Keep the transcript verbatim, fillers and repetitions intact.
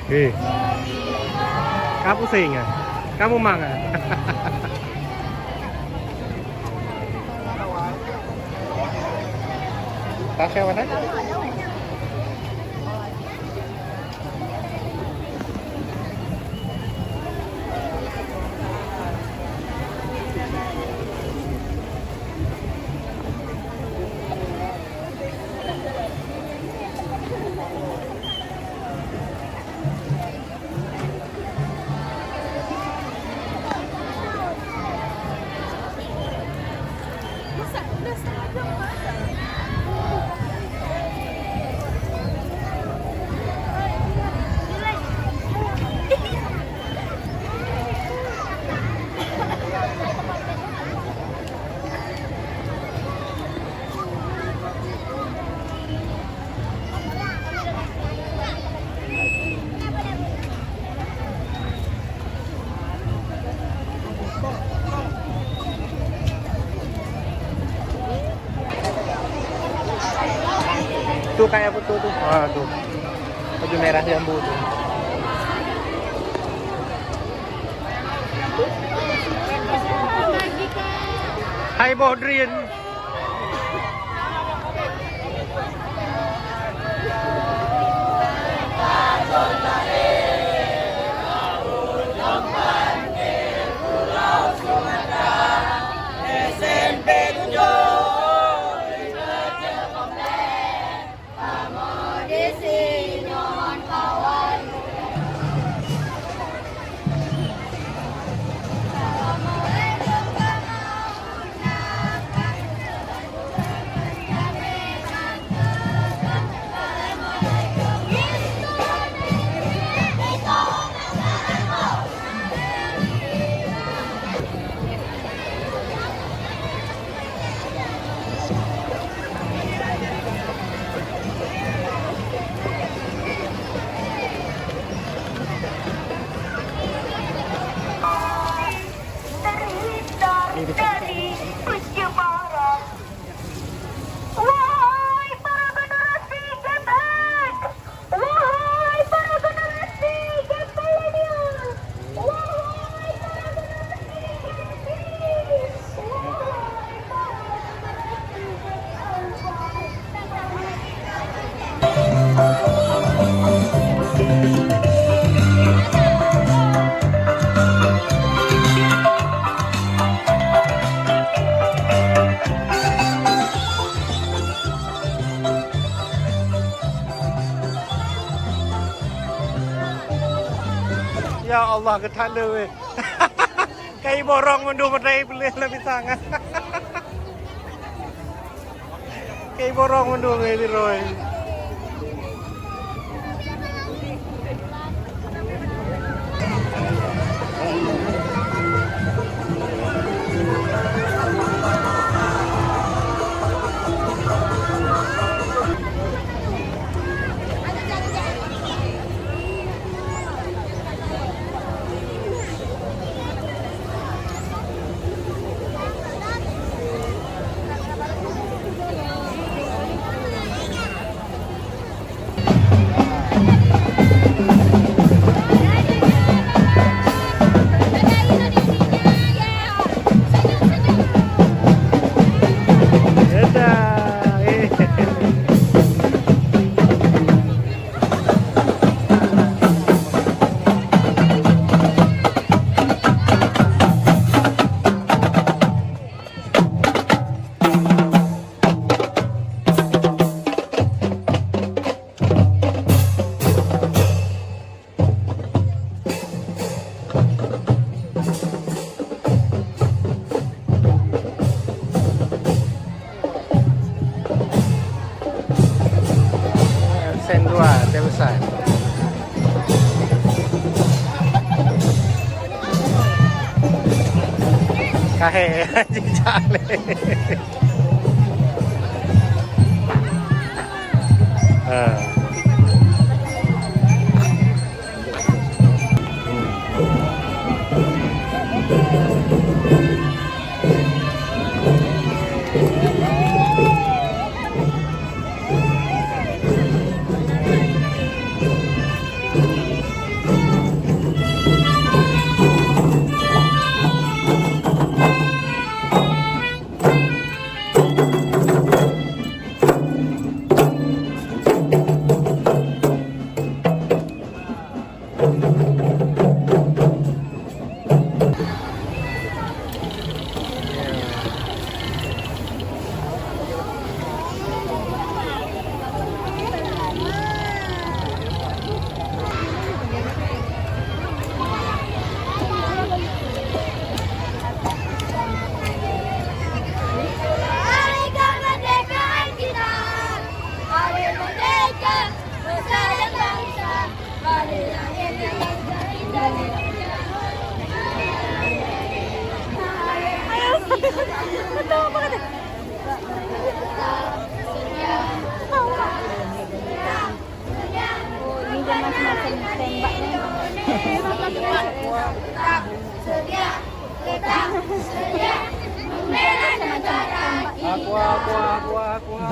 Eh. Ka pusing ah? Ka mumang ah? Tasya mana? Tu kayak apa tu, tu? Ah, tu. Baju merah jambu tu. Hai, Boh Drin. Terhindar dari pencemaran. Wahai para generasi Gen Z! Wahai para generasi Gen Milenial! Wahai para generasi Gen Z! Wahai para generasi Gen Alpha! Ya Allah, geutanyoe weh. Kai borong mandum, padahai boleh lebih sangat. Kai borong mandum, eh, Leroy. Sen dua, teh besar. Kahé, jijak lé. Ha. Oh, ini dia macam-macam tembak ni. Macam-macam tembak. Aqua, aqua, aqua, aqua.